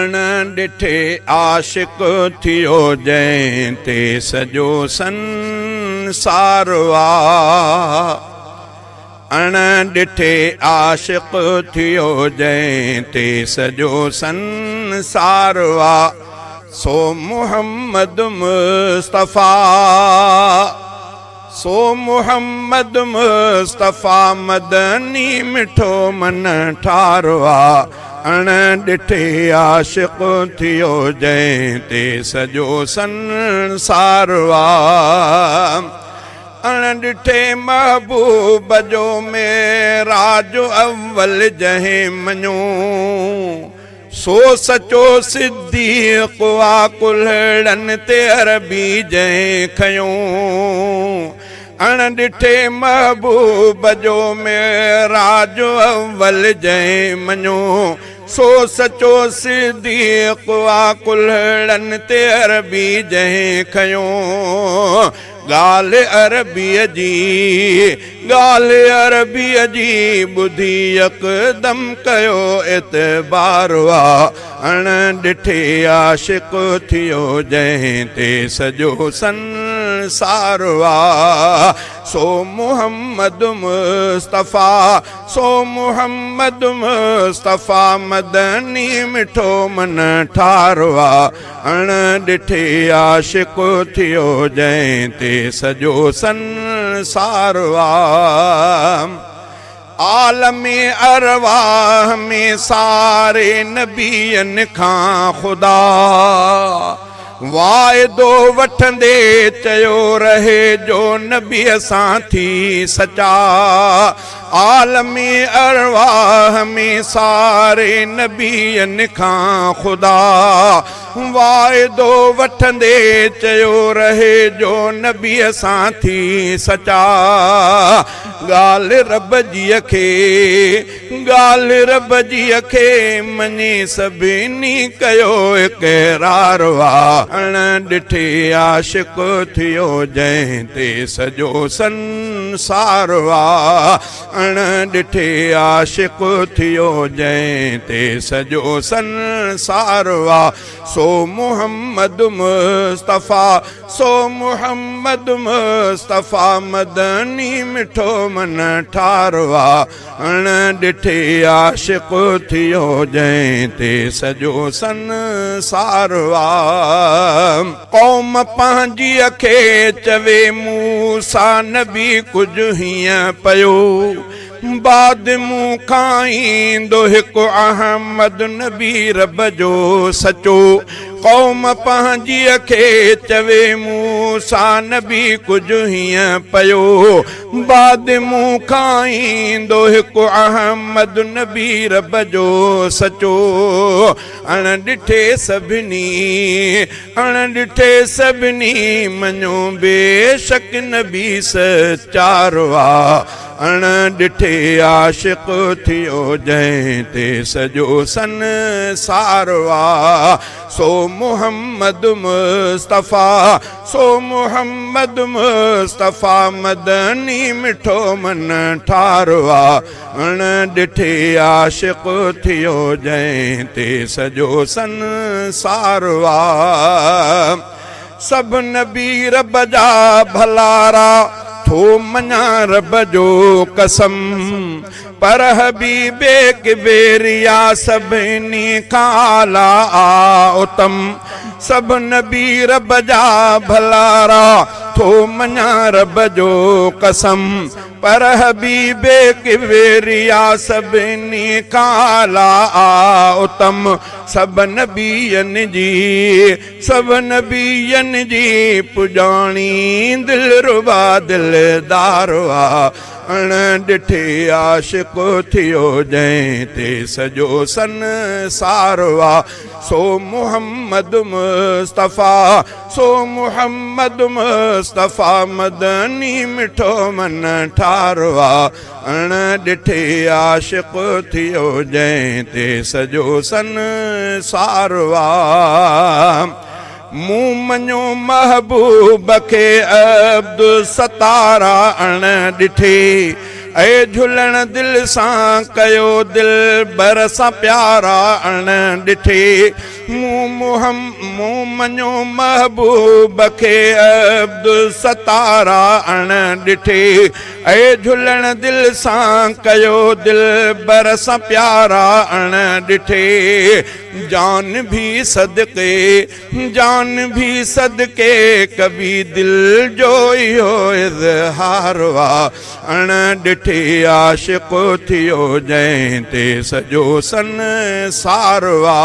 اڻ ڏٺي عاشق ٿيو جنهن تي سڄو سنسار آ. اڻ ڏٺي عاشق ٿيو جنهن تي سڄو سنسار آ. سو محمد مصطفيٰ سو محمد مصطفيٰ مدني مٺو من ٺار آ. اڻ ڏٺي عاشق ٿيو جنهن تي سڄو سنسار آ. اڻ ڏٺي محبوب جو معراج اول جنهن مڃيو سو سچو صديق آ ڪلهڙن تي عربي جنهن کنيو. اڻ ڏٺي محبوب جو معراج اول جنهن مڃيو سو سچو صديق آ ڪلهڙن تي عربي جنهن کنيو. ڳالهه عربيء جي، ڳالهه عربيء جي ٻڌي يڪدم ڪيو اعتبار آ. اڻ ڏٺي عاشق ٿيو جنهن تي سڄو سنسار آ. سو محمد مصطفيٰ، سو محمد مصطفيٰ مدني مٺو من ٺار آ. اڻ ڏٺي عاشق ٿيو جنهن تي سڄو سنسار آ. عالم ارواح ۾ ساري نبين کان خدا واعدو وٺندي چيو رهي جو نبيء سان ٿي سچا. عالم ارواح ۾ ساري نبين کان خدا واعدو وٺندي چيو رهي جو نبيء سان ٿي سچا. ڳالهه رب جيء کي ڳالهه رب جيء کي مڃي سڀني ڪيو اقرار آ. اڻ ڏٺي عاشق ٿيو جنهن تي سڄو سنسار آ. اڻ ڏٺي عاشق ٿيو جنهن تي سڄو سنسار آ. سو محمد مصطفيٰ سو محمد مصطفيٰ مدني مٺو من ٺار آ. اڻ ڏٺي عاشق ٿيو جنهن تي سڄو سنسار آ. قوم پنهنجيء کي چوي موسيٰ نبي ڪجهه هيئن پيو بعد مون کان ايندو هڪ احمد نبي رب جو سچو. قوم پنهنجيء کي چوي موسيٰ نبي ڪجهه هيئن پيو بعد مون کان ايندو هڪ احمد نبي رب جو سچو. اڻ ڏٺي سڀني اڻ ڏٺي سڀني مڃيو بيشڪ نبي سچار آ. اڻ ڏٺي عاشق ٿيو جنهن تي سڄو سنسار آ. سو محمد مصطفيٰ سو محمد مصطفيٰ مدني مٺو من ٺار آ. اڻ ڏٺي عاشق ٿيو جنهن تي سڄو سنسار آ. سڀ نبي رب جا ڀلارا ٿو مڃان رب جو قسم پر حبيب ڪبريا سڀني کان اعليٰ آ اتم. سڀ نبي رب جا ڀلارا ٿو مڃان رب جو قسم پر حبيب ڪبريا سڀني کان اعليٰ آ اتم. سڀ نبين جي سڀ نبين جي پڄاڻي دلربا دلدار آ. اڻ ڏٺي عاشق ٿيو جنهن تي سڄو سنسار آ. سو محمد مصطفيٰ سو محمد مصطفيٰ مدني مٺو من ٺار آ. اڻ ڏٺي عاشق ٿيو جنهن تي سڄو سنسار آ. مون مڃيو محبوب کي عبدالستار آ. اڻ ڏٺي اي جهلڻ دل سان ڪيو دلبر سان پيارا اڻ ڏٺي. مون محم مون مڃيو محبوب کي عبدالستارا اڻ ڏٺي. اي جهلڻ دل سان ڪيو دلبر سان پيارا اڻ ڏٺي. جان ڀي صدقي جان ڀي صدقي ڪبي دل جو اهو اظهار وا اڻ ڏٺي عاشق ٿيو جنهن تي سڄو سنسار وا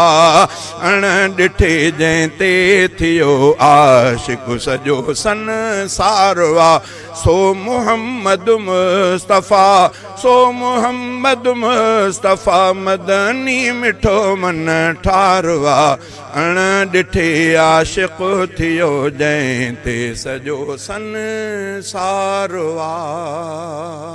اڻ ڏٺي جنهن تي ٿيو عاشق سڄو سنسار وا سو محمد مصطفيٰ سو محمد مصطفيٰ مدني مٺو من ٺار وا اڻ ڏٺي عاشق ٿيو جنهن تي سڄو سنسار وا.